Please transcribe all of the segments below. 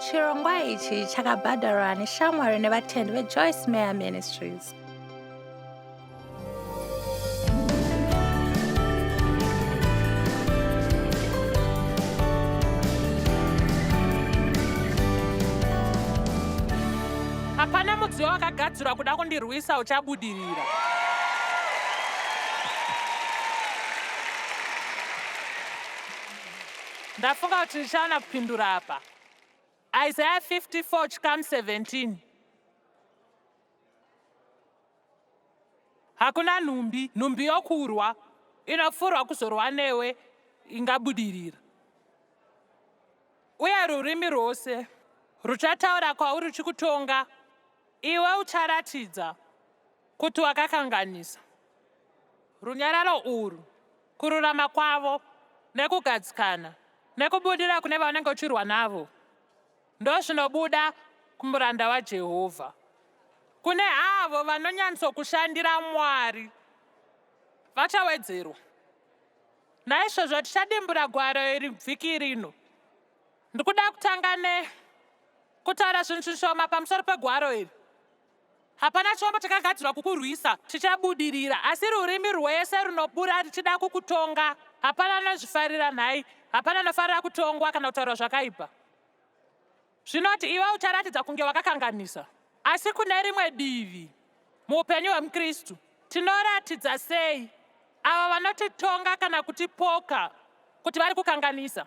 Chirongwa ichi chakabhadharwa neshamwari nevatendi veJoyce Meyer Ministries. Hapana mudziyo wakagadzirwa kuda kundirwisa uchabudirira. Ndafunga kuti ndichawana kupindura apa. Isaiah 54 chikamu 17. Hakuna nhumbi, nhumbi yokurwa inopfurwa kuzorwa newe ingabudirira. Uye rurimi rwose ruchataura kwauri ruchikutonga, iwe ucharatidza kuti wakakanganisa. Runyararo urwu, kururama kwavo, nekugadzikana, nekubudira kune vaunenge uchirwa navo, ndozvinobuda kumuranda waJehovha. Kune avo vanonyatsokushandira Mwari, vachawedzerwa. Naizvozvo tichadimbura gwaro iri vhiki rino. Ndikuda kutanga ne kutaura zvinhu zvishoma pamusoro pegwaro iri. Hapana chombo chakagadzirwa kukurwisa chichabudirira, asi rurimi rwese runobura richida kukutonga. Hapana anozvifarira nhai, hapana anofarira kutongwa kana kutaurwa zvakaipa. Zvinoti iwe ucharatidza kunge wakakanganisa. Asi kune rimwe divi, muupenyu hwemuKristu, tinoratidza sei avo vanotitonga kana kutipoka kuti vari kukanganisa?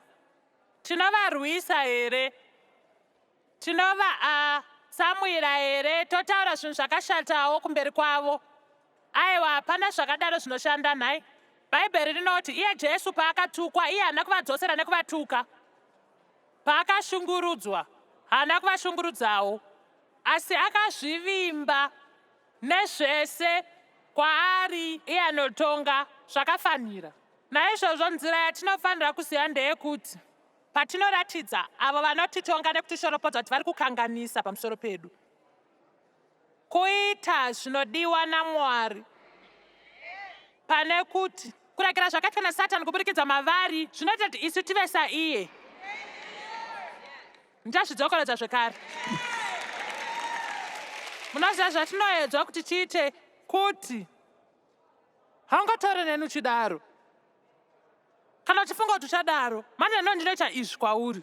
Tinovarwisa here? Tinova a tsamwira here totaura zvinhu zvakashatawo kumberi kwavo? Aiwa, hapana zvakadaro zvinoshanda nhai. Bhaibheri rinoti iye Jesu paakatukwa, iye haana kuvadzosera nekuvatuka. Paakashungurudzwa, haana kuvashungurudzawo, asi akazvivimba nezvese kwaari iye anotonga zvakafanira. Naizvozvo nzira yatinofanira kuziva ndeyekuti patinoratidza avo vanotitonga nekutishoropodza kuti vari kukanganisa pamusoro pedu, kuita zvinodiwa naMwari pane kuti kuregera zvakaitwa naSatani kuburikidza mavari zvinoita kuti isu tive saiye. Ndichazvidzokorodza zvekare. Munoziva zvatinoedzwa kuti tiite kuti haungatore neni uchidaro. Kana uchifunga kuti uchadaro, manje no ndinoita izvi kwauri.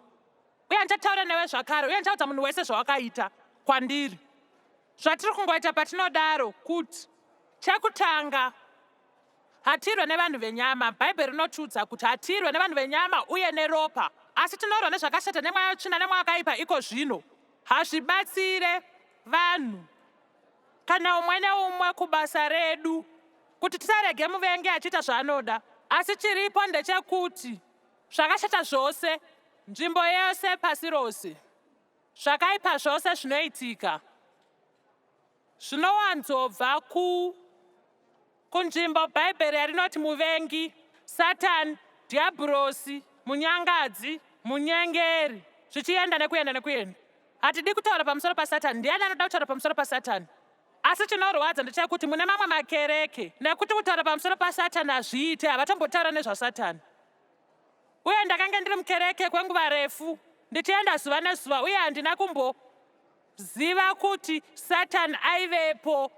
Uye ndichataura newe zvakare, uye ndichaudza munhu wese zvawakaita kwandiri. Zvatiri kungoita patinodaro kuti chekutanga hatirwe nevanhu venyama. Bhaibheri rinotiudza kuti hatirwe nevanhu venyama uye neropa, asi tinorwa nezvakashata nemweya wetsvina nemweya wakaipa iko zvino. Hazvibatsire vanhu kana umwe neumwe kubasa redu kuti tisarege muvengi achiita zvaanoda. Asi chiripo ndechekuti zvakashata zvose, nzvimbo yose pasi rose, zvakaipa zvose zvinoitika zvinowanzobva ku kunzvimbo Bhaibheri yarinoti muvengi, Satani, Dhiabhurosi, munyangadzi, munyengeri, zvichienda nekuenda nekuenda. Hatidi kutaura pamusoro paSatani. Ndiani anoda kutaura pamusoro paSatani? Asi chinorwadza ndechekuti mune mamwe makereke, nekuti kutaura pamusoro paSatani hazviite, havatombotaura nezvaSatani. Uye ndakange ndiri mukereke kwenguva refu, ndichienda zuva nezuva, uye handina kumboziva kuti Satani aivepo.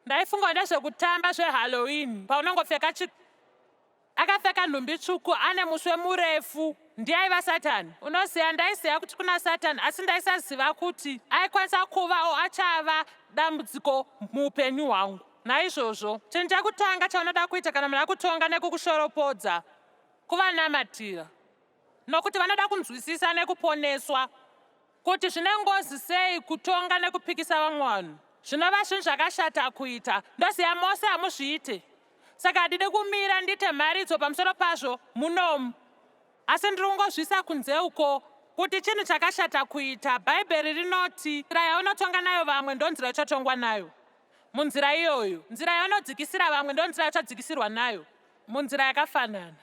Ndaifunga ndezvekutamba zveHalloween, paunongopfeka chi Akapfeka nhumbi tsvuku ane muswe murefu. Ndiye aiva Satani. Unoziva, ndaiziva kuti kuna Satani, asi ndaisaziva kuti aikwanisa kuva o achava dambudziko muupenyu hwangu. Naizvozvo, chinhu chekutanga chaunoda kuita kana munhu akutonga nekukushoropodza, kuvanamatira. Nokuti vanoda kunzwisisa nekuponeswa. Kuti zvine ngozi sei kutonga nekupikisa vamwe vanhu, zvinova zvinhu zvakashata kuita. Ndoziva mose hamuzviite, saka handidi kumira ndiite mharidzo pamusoro pazvo munomu. Asi ndiri kungozviisa kunze uko kuti chinhu chakashata kuita. Bhaibheri rinoti, Nzira yaunotonga nayo vamwe ndonzira yauchatongwa nayo. Munzira iyoyo, nzira yaunodzikisira vamwe ndonzira yauchadzikisirwa nayo. Munzira yakafanana.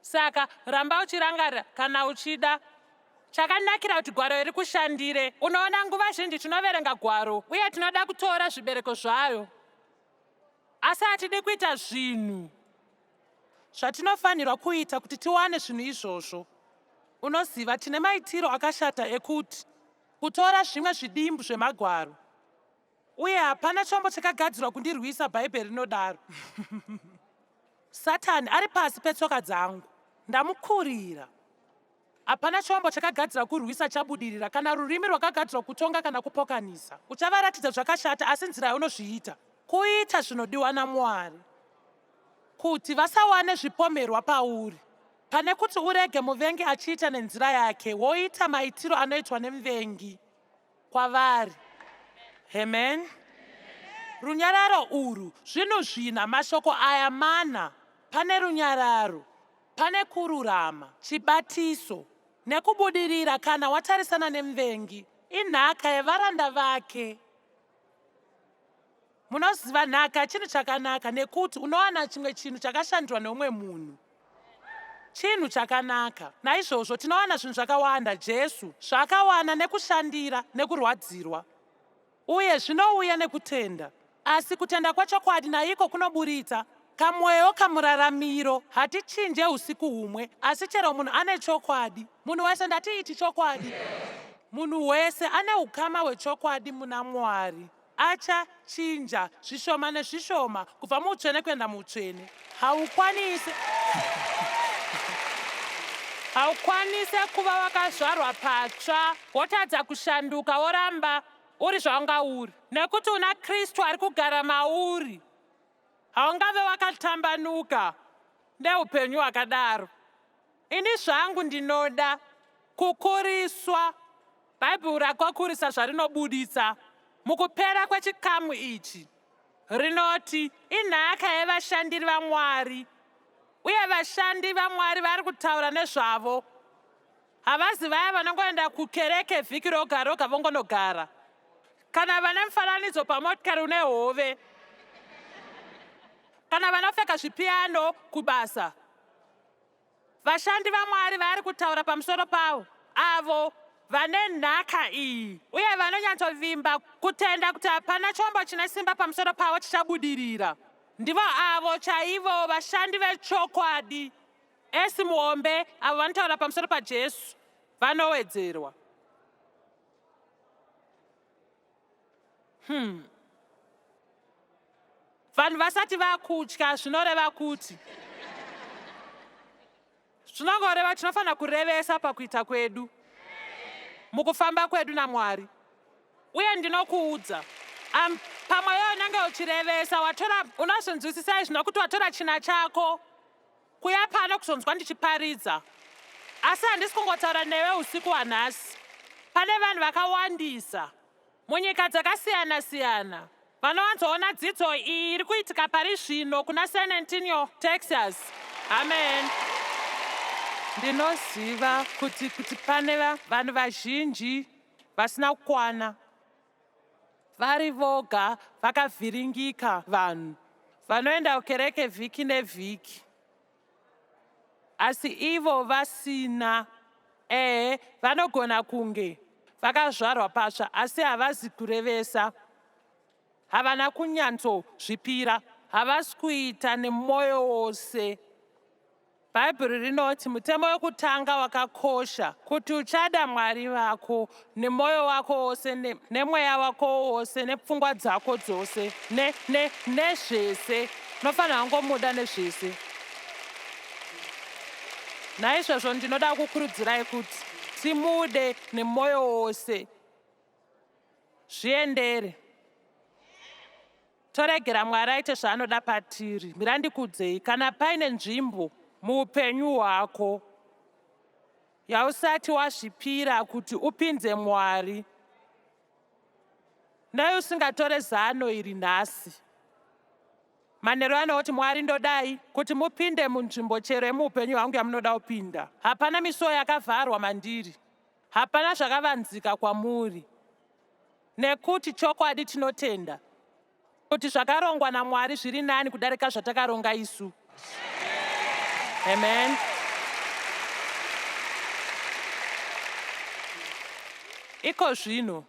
Saka, ramba uchirangarira, kana uchida. Chakanakira kuti gwaro iri kushandire. Unoona, nguva zhinji tinoverenga gwaro uye tinoda kutora zvibereko zvayo, asi hatidi kuita zvinhu zvatinofanirwa kuita kuti tiwane zvinhu izvozvo. Unoziva, tine maitiro akashata ekuti. Kutora zvimwe zvidimbu zvemagwaro. Uye hapana chombo chakagadzirwa kundirwisa, Bhaibheri rinodaro. Satani ari pasi petsoka dzangu. Ndamukurira. Hapana chombo chakagadzirwa kurwisa chabudirira, kana rurimi rwakagadzirwa kutonga kana kupokanisa. Uchavaratidza zvakashata, asi nzira yaunozviita, kuita zvinodiwa naMwari, kuti vasawane zvipomerwa pauri, pane kuti urege muvengi achiita nenzira yake, woita maitiro anoitwa nemuvengi kwavari. Amen. Runyararo urwu, zvinhu zvina, mashoko aya mana, pane runyararo. Pane kururama, chibatiso, nekubudirira kana watarisana nemuvengi. Inhaka yevaranda vake. Munoziva, nhaka chinhu chakanaka nekuti unowana chimwe chinhu chakashandirwa neumwe munhu. Chinhu chakanaka. Naizvozvo tinowana zvinhu zvakawanda Jesu zvaakawana nekushandira nekurwadzirwa. Uye zvinouya nekutenda. Asi kutenda kwechokwadi naiko kunoburitsa kamwewo kamuraramiro. Hatichinje usiku humwe, asi chero munhu ane chokwadi. Munhu wese, ndati iti chokwadi. Munhu wese ane ukama hwechokwadi muna Mwari achachinja zvishoma nezvishoma kubva muutsvene kuenda muutsvene. Haukwanise Haukwanise kuva wakazvarwa patsva wotadza kushanduka woramba uri zvawanga uri nekuti una Kristu ari kugara mauri. Haungave wakatambanuka neupenyu hwakadaro. Ini zvangu ndinoda kukuriswa. Bhaibheri rakakurisa zvarinobuditsa mukupera kwechikamu ichi. Rinoti inhaka yevashandiri vaMwari, uye vashandi vaMwari vari kutaura nezvavo havazi vaya vanongoenda kukereke vhiki roga roga vongonogara kana vane mufananidzo pamotikari une hove kana vanopfeka zvipiyano kubasa. Vashandi vaMwari vaari kutaura pamusoro pavo, avo vane nhaka iyi uye vanonyatsovimba kutenda kuti hapana chombo chine simba pamusoro pavo chichabudirira, ndivo avo chaivo vashandi vechokwadi. Esi muhombe avo vanotaura pamusoro paJesu vanowedzerwa. Hmm. Vanhu vasati vakutya zvinoreva kuti zvinongoreva tinofanira kurevesa pakuita kwedu mukufamba kwedu naMwari. Uye ndinokuudza, um, pamwe iwe unenge uchirevesa watora, unozvinzwisisa izvi nokuti watora china chako kuya pano kuzonzwa ndichiparidza. Asi handisi kungotaura newe usiku hwanhasi. Pane vanhu vakawandisa munyika dzakasiyana-siyana vanowanzoona dzidzo iyi iri kuitika pari zvino kuna San Antonio, Texas. Amen. Ndinoziva kuti kuti pane vanhu vazhinji vasina kukwana vari voga vakavhiringika vanhu vanoenda kukereke vhiki nevhiki asi ivo vasina ehe vanogona kunge vakazvarwa patsva asi havazi kurevesa havana kunyanzozvipira havasi kuita nemwoyo wose Bhaibheri rinoti mutemo wekutanga wakakosha kuti uchada Mwari vako nemwoyo wako wose ne, nemweya wako wose nepfungwa dzako dzose ne, ne, nezvese. Unofanira kungomuda nezvese. Naizvozvo ndinoda kukurudzirai kuti timude nemwoyo wose. Zviendere. Toregera Mwari aite zvaanoda patiri. Mira ndikuudzei, kana paine nzvimbo muupenyu hwako yausati wazvipira kuti upinze Mwari, nei usingatore zano iri nhasi? Manheru ano woti, Mwari ndodai kuti mupinde munzvimbo chero yemuupenyu hwangu yamunoda kupinda. Hapana misuo yakavharwa mandiri. Hapana zvakavanzika kwamuri. Nekuti chokwadi tinotenda kuti zvakarongwa naMwari zviri nani kudarika zvatakaronga isu. Amen. Iko zvino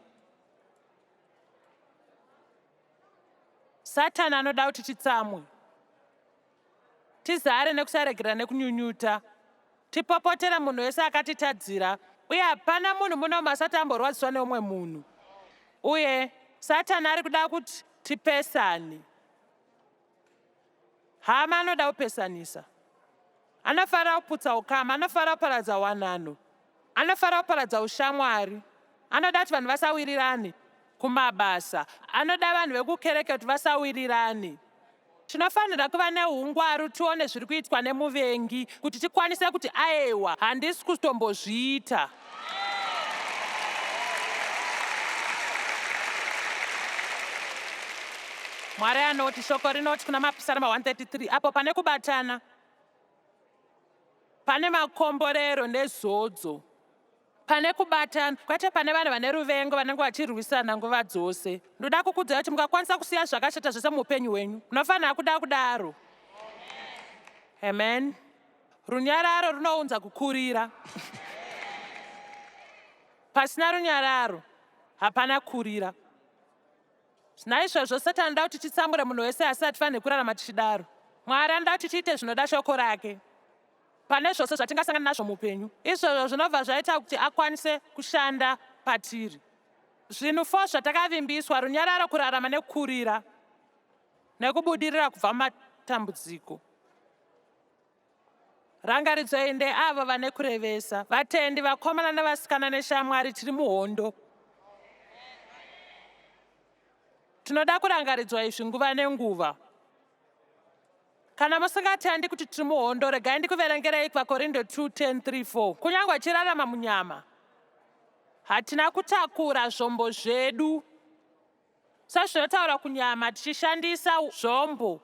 Satani anoda kuti titsamwe, tizare nekusaregerera nekunyunyuta, tipopotere munhu wese akatitadzira. Uye hapana munhu muno asati amborwadziswa neumwe munhu. Uye Satani ari kuda kuti tipesane. Hama anoda kupesanisa. Anofarira kuputsa ukama, anofarira kuparadza wanano, anofarira kuparadza ushamwari. Anoda kuti vanhu vasawirirane kumabasa, anoda vanhu vekukereke kuti vasawirirane. Tinofanira kuva neungwaru tione zviri kuitwa nemuvengi kuti tikwanise kuti aewa, handisi kutombozviita. Mwari anoti, shoko rinoti kuna Mapisarema 133, apo pane kubatana, pane makomborero nezodzo. Pane kubatana, kwete pane vanhu vane ruvengo vanenge vachirwisana nguva dzose. Ndoda kukuudzai kuti mukakwanisa kusiya zvakashata zvese muupenyu hwenyu, munofanira kuda kudaro. Amen. Runyararo runounza kukurira. Pasina runyararo hapana kurira. Naizvozvo Satani anoda kuti titsamure munhu wese asi hatifaniri kurarama tichidaro. Mwari anoda kuti tiite zvinoda shoko rake pane zvose zvatingasangana nazvo muupenyu. Izvozvo zvinobva zvaita kuti akwanise kushanda patiri. Zvinhu 4 zvatakavimbiswa, runyararo, kurarama nekukurira, nekubudirira kubva mumatambudziko. Rangaridzo iyi ndeavo vane kurevesa. Vatendi, vakomana nevasikana neshamwari, tiri muhondo. Tinoda kurangaridzwa izvi nguva nenguva. Kana musingatendi kuti tiri muhondo, regai ndikuverengerei kuvaKorindo 2 10 3 4. Kunyange achirarama munyama, hatina kutakura zvombo zvedu Sezvinotaura kunyama tichishandisa zvombo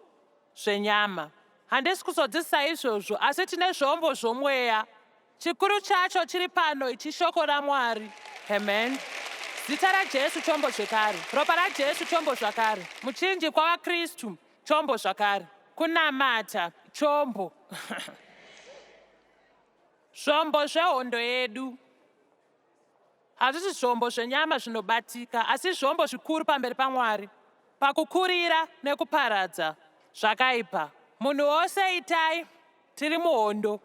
zvenyama. Handisi kuzodzidzisa izvozvo, asi tine zvombo zvomweya. Chikuru chacho chiri pano ichi Shoko raMwari. Amen. Zita raJesu chombo zvekare. Ropa raJesu chombo zvakare. Muchinjikwa waKristu chombo zvakare. Kunamata chombo. Zvombo zvehondo yedu. Hazvisi zvombo zvenyama zvinobatika, asi zvombo zvikuru pamberi paMwari pakukurira nekuparadza zvakaipa. Munhu wose itai, tiri muhondo.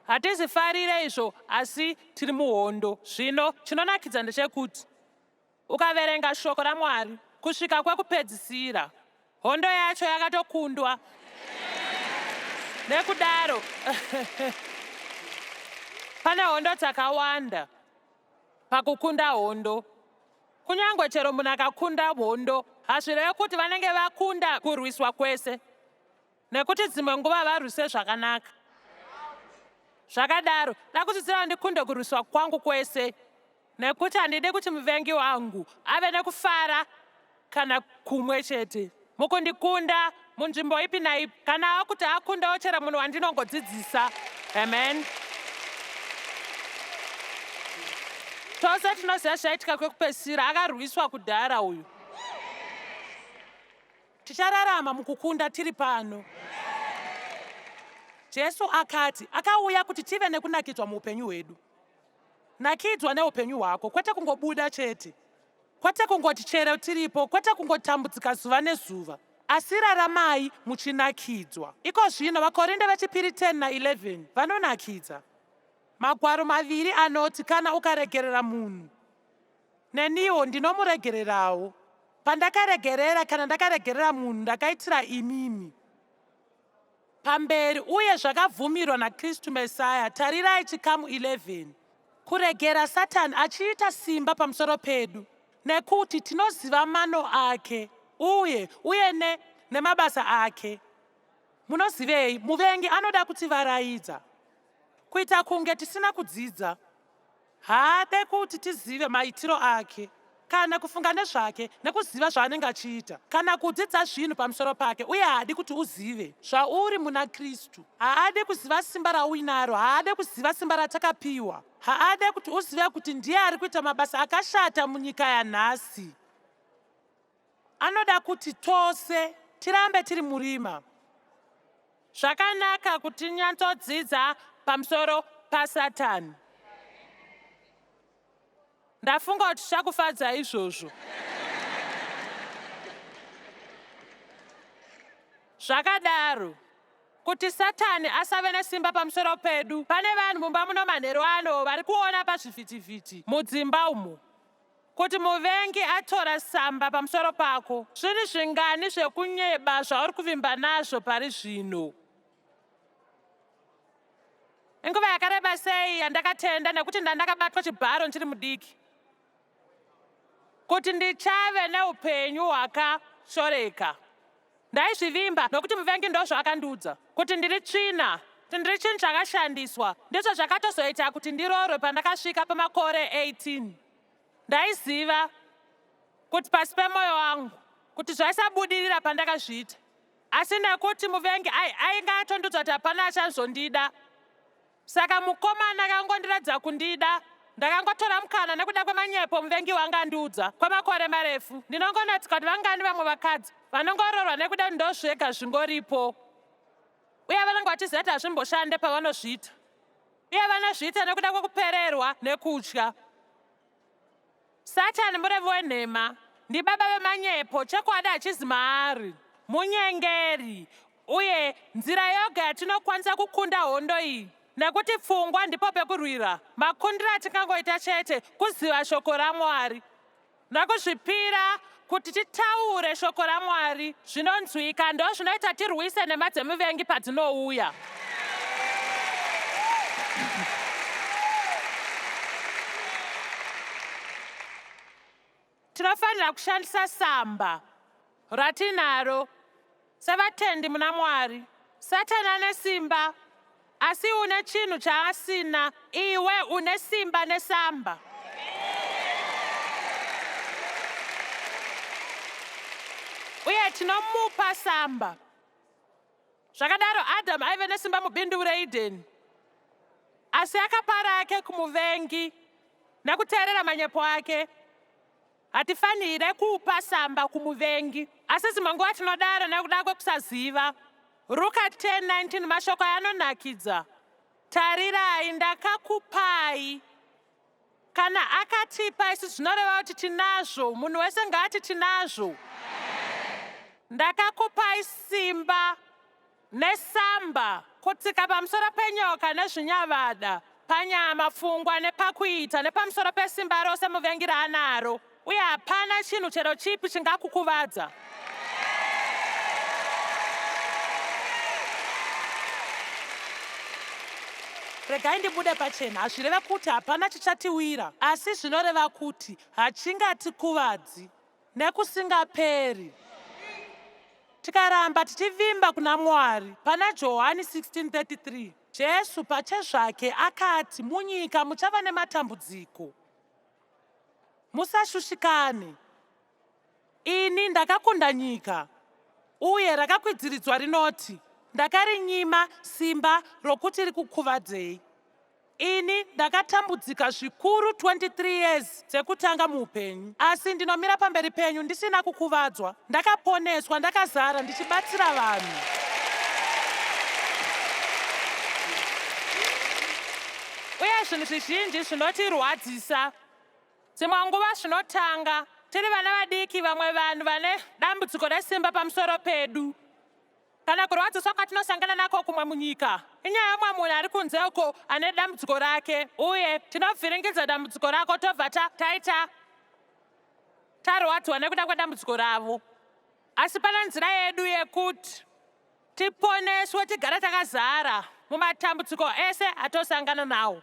Hatizifarire izvo, asi tiri muhondo. Zvino, chinonakidza ndechekuti Ukaverenga shoko raMwari kusvika kwekupedzisira, hondo yacho yakatokundwa. Nekudaro, pane hondo dzakawanda pakukunda hondo. Kunyange chero munhu akakunda hondo, hazvirevi kuti vanenge vakunda kurwiswa kwese. Nekuti dzimwe nguva varwise zvakanaka. Zvakadaro, dakutsidzira ndikunde kurwiswa kwangu kwese, nekuti handidi kuti muvengi wangu ave nekufara kana kumwe chete mukundikunda munzvimbo ipi naipi, kanawo kuti akundewo chero munhu wandinongodzidzisa. Amen. Tose tinoziva zvaitika kwekupedzisira, akarwiswa kudhara uyu. Tichararama mukukunda tiri pano. Jesu akati akauya kuti tive nekunakidzwa muupenyu hwedu. Nakidzwa neupenyu hwako, kwete kungobuda chete, kwete kungoti chero tiripo, kwete kungotambudzika zuva nezuva, asi raramai muchinakidzwa. Iko zvino, VaKorinde vechipiri 10 na 11 vanonakidza. Magwaro maviri anoti kana ukaregerera munhu, Neniwo ndinomuregererawo. Pandakaregerera, kana ndakaregerera munhu, ndakaitira imimi. Pamberi, uye zvakabvumirwa naKristu Mesaya. Tarirai chikamu 11. Kuregera Satani achiita simba pamusoro pedu, nekuti tinoziva mano ake, uye, uye ne, nemabasa ake. Munozivei, muvengi anoda kutivaraidza, kuita kunge tisina kudzidza. Haade kuti tizive maitiro ake, kana kufunga nezvake nekuziva zvaanenge achiita, kana kudzidza zvinhu pamusoro pake, uye haadi kuti uzive zvauri muna Kristu. Haade kuziva simba rauinaro, haade kuziva simba ratakapiwa. Haade kuti uzive kuti ndiye ari kuita mabasa akashata munyika yanhasi. Anoda kuti tose tirambe tiri murima. Zvakanaka kuti tinyatsodzidza pamusoro paSatani. Ndafunga kuti tichakufadza izvozvo. Zvakadaro. Kuti Satani asave nesimba pamusoro pedu. Pane vanhu mumba muno manheru ano vari kuona pazvivhitivhiti mudzimba umo kuti muvengi atora samba pamusoro pako. Zvinhu zvingani zvekunyeba zvauri kuvimba nazvo pari zvino? Inguva yakareba sei yandakatenda nekuti ndandakabatwa chibharo ndichiri mudiki kuti ndichave neupenyu hwakashoreka. Ndaizvivimba nokuti muvengi ndozvaakandiudza kuti ndiri tsvina, kuti ndiri chinhu chakashandiswa. Ndizvo zvakatozoita kuti ndiroorwe pandakasvika pamakore 18. Ndaiziva kuti pasi pemwoyo wangu kuti zvaisabudirira pandakazviita. Asi nekuti muvengi ainge atondiudza kuti hapana achazondida, Saka mukomana akangondiratidza kundida. Ndakangotora mukana nekuda kwemanyepo muvengi wanga andiudza kwemakore marefu. Ndinongonetseka kuti vangani vamwe vakadzi vanongoroorwa nekuda kuti ndozvega zvingoripo. Uye vanenge vachiziva kuti hazvimboshande pavanozviita. Uye vanozviita nekuda kwekupererwa nekutya. Satani murevi wenhema, ndibaba vemanyepo, chokwadi hachizi maari. Munyengeri. Uye nzira yoga yatinokwanisa kukunda hondo iyi, nekuti pfungwa ndipo pekurwira, makundiro atingangoita chete kuziva shoko raMwari nekuzvipira kuti titaure shoko raMwari zvinonzwika, ndozvinoita tirwise nhema dzemuvengi padzinouya. Tinofanira kushandisa samba ratinaro sevatendi muna Mwari. Satani ane simba, asi une chinhu chaasina. Iwe une simba nesamba. Uye tinomupa samba. Zvakadaro, Adhamu aive nesimba mubindu reEdheni, asi akapa rake kumuvengi nekuteerera manyepo ake. Hatifanire kupa samba kumuvengi, asi dzimwe nguva tinodaro nekuda kwekusaziva. Ruka 10:19 mashoko aya anonakidza. Tarirai, ndakakupai. Kana akatipa isu zvinoreva kuti tinazvo. Munhu wese ngaati tinazvo. Ndakakupai simba nesamba kutsika pamusoro penyoka nezvinyavada, panyama, pfungwa nepakuita, nepamusoro pesimba rose muvengi raanaro, uye hapana chinhu chero chipi chingakukuvadza. Regai ndibude pachena, hazvireve kuti hapana chichatiwira, asi zvinoreva kuti hachingatikuvadzi nekusingaperi. Tikaramba tichivimba kuna Mwari. Pana Johani 16:33, Jesu pachezvake akati, Munyika muchava nematambudziko. Musashushikane. Ini ndakakunda nyika. Uye rakakwidziridzwa rinoti, Ndakarinyima simba rokuti rikukuvadzei. Ini ndakatambudzika zvikuru 23 years dzekutanga muupenyu asi ndinomira pamberi penyu ndisina kukuvadzwa. Ndakaponeswa ndakazara ndichibatsira vanhu. Uye zvinhu zvizhinji zvinotirwadzisa. Dzimwe nguva zvinotanga tiri vana vadiki vamwe vanhu vane dambudziko resimba pamusoro pedu. Kana kurwadziswa kwatinosangana nako kumwe munyika inyaya yemumwe munhu ari kunze uko ane dambudziko rake, uye tinovhiringidza dambudziko rako tobva ta, taita tarwadziwa nekuda kwedambudziko ravo. Asi pane nzira yedu yekuti tiponeswe tigare takazara mumatambudziko ese atosangana nawo.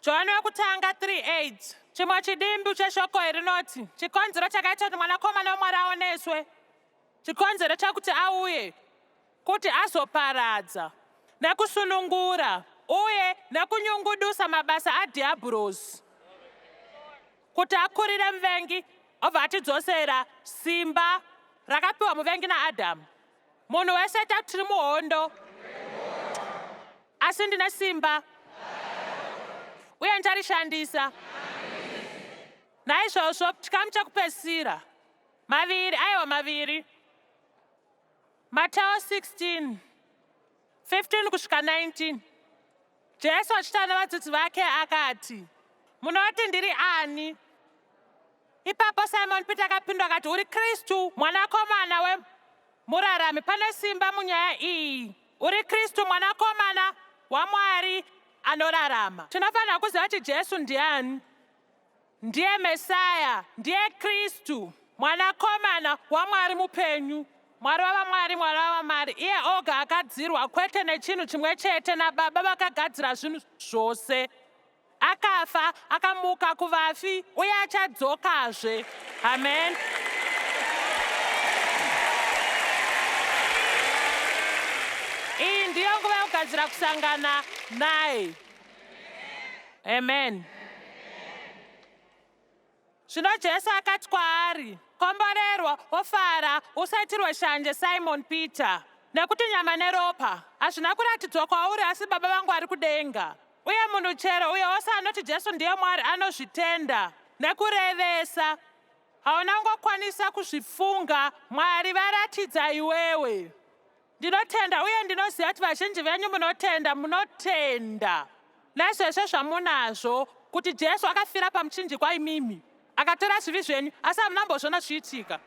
Johani wekutanga 3:8 Chimwe chidimbu cheshoko iri rinoti chikonzero chakaita kuti Mwanakomana waMwari aoneswe Chikonzero chekuti auye kuti azoparadza nekusunungura uye nekunyungudusa mabasa adhiabhurosi kuti akurire muvengi obva atidzosera simba rakapiwa muvengi naAdhamu. Munhu wese tati tiri muhondo, asi ndine simba uye ndicharishandisa. Naizvozvo chikamu chekupedzisira Maviri, aiwa maviri. Mateo 16, 15 kusvika 19. Jesu achitaura navadzidzi vake akati, Munoti ndiri ani? Ipapo Simoni Pita akapindura akati, Uri Kristu, mwanakomana wemurarami. Pane simba munyaya iyi. Uri Kristu mwanakomana waMwari anorarama. Tinofanira kuziva kuti Jesu ndiani. Ndiye Mesaya, ndiye Kristu, mwanakomana waMwari mupenyu. Mwari wavamwari, Mwari wavamwari, iye oga akadzirwa kwete nechinhu chimwe chete naBaba vakagadzira zvinhu zvose. Akafa, akamuka kuvafi, uye achadzokazve. Amen. Iyi ndiyo nguva yekugadzira kusangana naye. Amen. Zvino Jesu akati kwaari, Komborerwa, wofara, usaitirwe shanje, Simon Peter, nekuti nyama neropa hazvina kuratidzwa kwauri asi Baba vangu vari kudenga. Uye munhu chero uyo wose anoti Jesu ndiye Mwari anozvitenda nekurevesa. Hauna kungokwanisa kuzvifunga, Mwari varatidza iwewe. Ndinotenda uye ndinoziva kuti vazhinji venyu munotenda, munotenda nezvese zvamunazvo kuti Jesu akafira pamuchinjikwa imimi, akatora zvivi zvenyu, asi hamuna kumbozviona zvichiitika.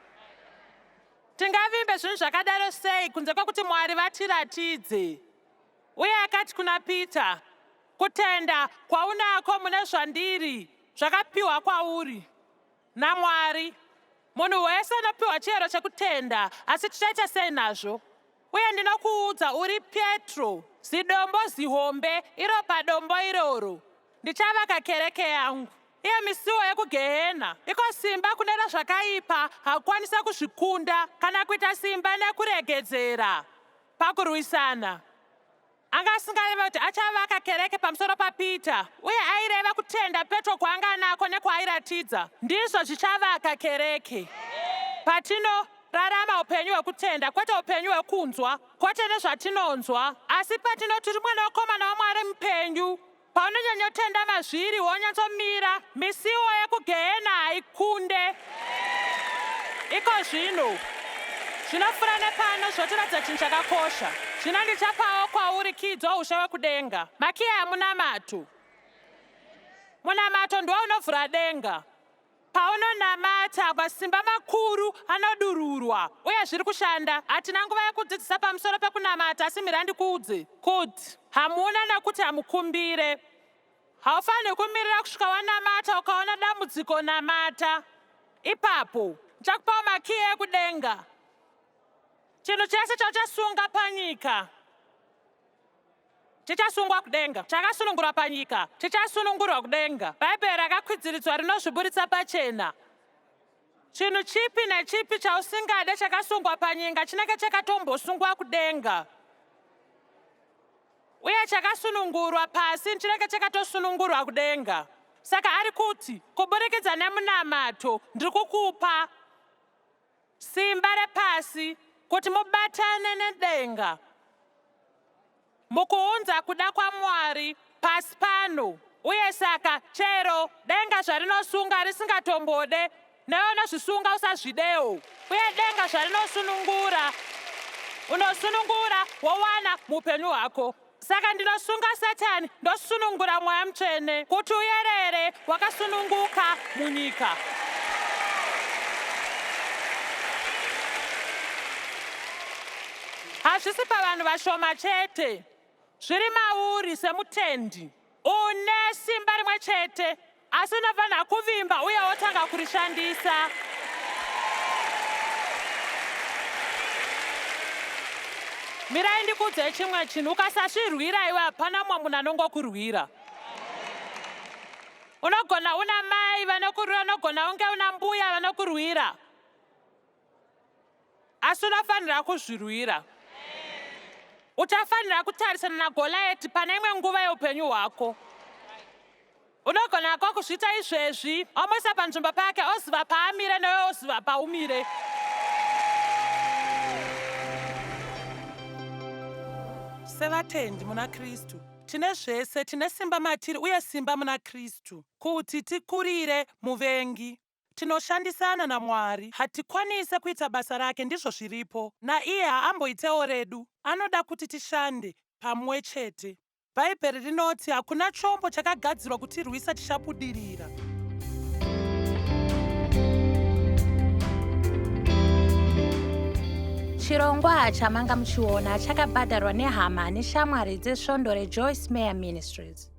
Tingavimbe zvinhu zvakadaro sei kunze kwekuti Mwari vatiratidze? Uye akati kuna Pita, Kutenda kwaunako mune zvandiri zvakapiwa kwauri. NaMwari. Munhu wese anopiwa chiyero chekutenda, asi tichaita sei nazvo? Uye ndinokuudza, uri Petro, zidombo zihombe iro padombo iroro ndichavaka kereke yangu. Iye misiwo yekugehena, iko simba kune rezvakaipa hakukwanisa kuzvikunda kana kuita simba nekuregedzera pakurwisana. Anga asingareve kuti achavaka kereke pamusoro paPita, uye aireva kutenda Petro kwaanga anako nekwaairatidza. Ndizvo zvichavaka kereke. Patinorarama upenyu hwekutenda, kwete upenyu hwekunzwa, kwete nezvatinonzwa, asi patinoti uri mwanakomana waMwari mupenyu, Paunonyanyotenda mazviri wonyatsomira, misiwo yekugehena haikunde. Iko zvino, zvinopfuura nepano zvotiratidza chinhu chakakosha. Zvino ndichapawo kwauri kiyi dzoushe hwekudenga, makiyi amunamato. Munamato ndiwo unovhura denga. Paunonamata, masimba makuru anodururwa uye zviri kushanda. Hatina nguva yekudzidzisa pamusoro pekunamata, asi mira ndikuudze kuti hamuna nekuti hamukumbire. Haufaniri kumirira kusvika wanamata ukaona dambudziko namata. Ipapo ndichakupawo makiyi ekudenga. Chinhu chese chauchasunga panyika Chichasungwa kudenga, chakasunungurwa panyika, chichasunungurwa kudenga. Bhaibheri rakakwidziridzwa rinozviburitsa pachena. Chinhu chipi nechipi chausingade chakasungwa panyika chinenge chakatombosungwa kudenga, uye chakasunungurwa pasi chinenge chakatosunungurwa kudenga. Saka ari kuti, kuburikidza nemunamato, ndiri kukupa Simba repasi kuti mubatane nedenga mukuunza kuda kwaMwari pasi pano uye saka chero denga zvarinosunga risingatombode newe unozvisunga usazvidewo uye denga zvarinosunungura unosunungura wowana muupenyu hwako Saka ndinosunga Satani ndosunungura Mweya Mutsvene kuti uyerere wakasununguka munyika. Hazvisi pavanhu vashoma chete, zviri mauri semutendi. Une simba rimwe chete Asi unofanira kuvimba uye wotanga kurishandisa. Mirai ndikuudzei chimwe chinhu, ukasazvirwira iwe hapana mumwe munhu anongokurwira. Unogona una mai vanokurwira, unogona unge una mbuya vanokurwira. Asi unofanira kuzvirwira. Uchafanira kutarisana naGoliati pane imwe nguva yeupenyu hwako. Unogona hako kuzviita izvezvi, omuisa panzvimbo pake, oziva paamire newe oziva paumire. Sevatendi muna Kristu, tine zvese, tine simba matiri uye simba muna Kristu kuti tikurire muvengi. Tinoshandisana naMwari. Hatikwanise kuita basa rake, ndizvo zviripo. Naiye haamboitewo redu. Anoda kuti tishande pamwechete. Bhaibheri rinoti hakuna chombo chakagadzirwa kutirwisa chichabudirira. Chirongwa chamanga muchiona chakabhadharwa nehama neshamwari dzesvondo reJoyce Meyer Ministries.